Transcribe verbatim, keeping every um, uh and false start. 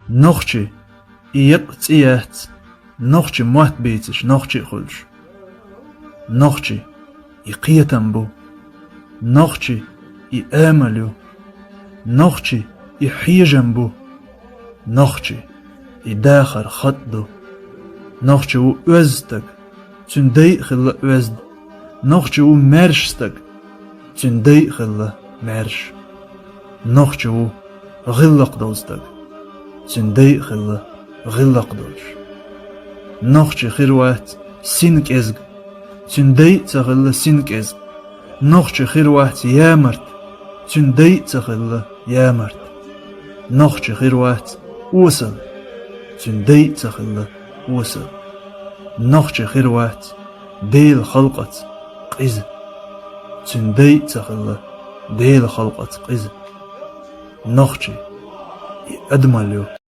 Нохчий, и екъа цӀи яц, нохчий мотт бийцаш нохчий хуьлуш. Нохчий, и кхетам бу. Нохчий, и амал ю. Нохчий, и хьежам бу. Нохчий, и дахар хатӀ ду. Нохчий ву оьзда стаг, цуьнан дай а хилла оьзда. Нохчий ву маьрша стаг, цуьнан дай а хилла маьрша. Нохчий ву гӀиллакх долу стаг, цуьнан дай а хилла гӀиллакх долуш. Нохчий хир вац син кӀезга, цуьнан дай а ца хилла син кӀезга. Нохчий хир вац ямарта, цуьнан дай а ца хилла ямарта. Нохчий хир вац осал, цуьнан дай а ца хилла осал. Нохчий хир вац Делан халкъаца къиза, цуьнан дай а ца хилла Делан халкъаца къиза. Нохчий, и адамал ю.